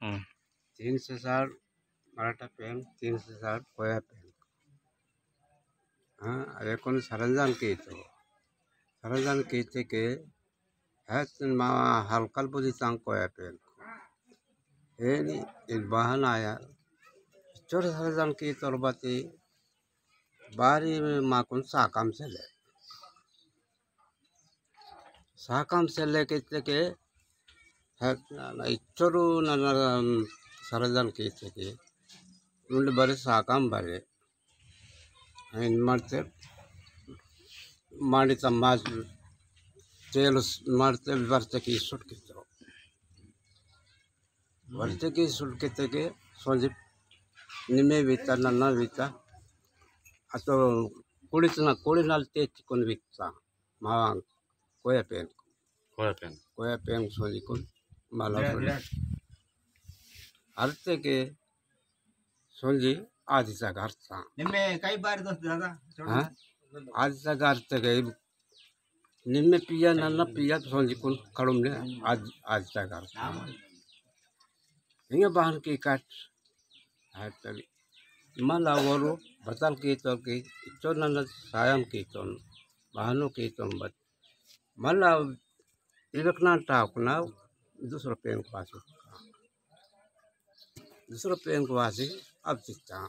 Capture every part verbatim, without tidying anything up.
Hmm. Tin sesar Marata peng, tin sesar Koya peng. Ha, awe kon saranjan kito. Saranjan kite ke, het ma halkal budi tang Koya peng. Ini in bahana ya. Cor saranjan kito bati, bari ma kon sakam sele. Sakam sele kite ke, het na, na icoru na, na, um, saranjan kite ke. Nunde bari sakam bari. Ain marte, mari ta maj, tel marte barte ki sut kito. Barte ki sut kite ke, sonji, nime bita, nana bita. Ato, kuli tana, kuli nal te tikon bita. Mawang, Koya peng. Koya peng. Koya peng sonji kon, mala sonji. Arte ke sonji, adi sa garta. Nime kai bar dos dada. Ha? Adi sa garte ke, nime piya nana piya sonji kon kalum ne, adi, adi sa garta. Inga bahan ki kat. Arte ke. Mala woro, batal kiton ki, ito nana sayam kiton, bahano kiton bat. Mala ibek nan tauk na, dusro peng pasu. Dusro peng pasu, ab tita.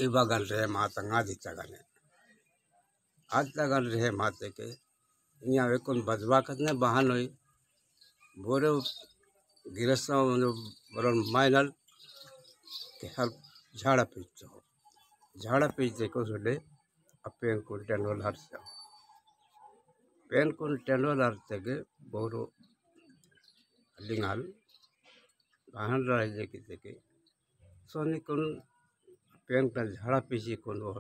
Ibagan re mata ngadi tagane. Ad tagan re mate ke. Inya we kon bajwa katne bahanoi. Bore girasa mane boron mainal ke hal jhara pito. Jhara pite ko sule apen kon tendol harsa. Pen kon tendol harte ke boro lingal. Bahan raje kite ke. Soni kon pen ka jhara pisi kon wo.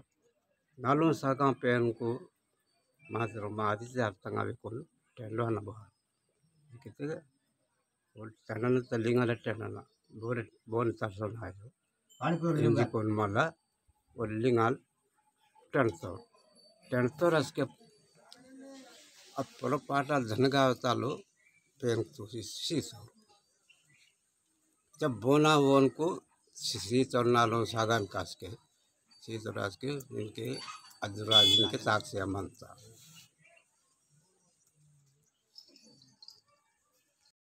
Nalon sakan pen ko matro mati jar tanga we kon tendo na bo. Kite ke, ol tanana ta lingal tanana. Bore, bon tarson hayo. Inji kon mala, ol lingal, tento. Tento raske, apolo pata dhanga talo, pen tu si, si so. Jab bona won ko, si, si to nalon sagan kaske. Si to raske, inke adura inke tak se amanta.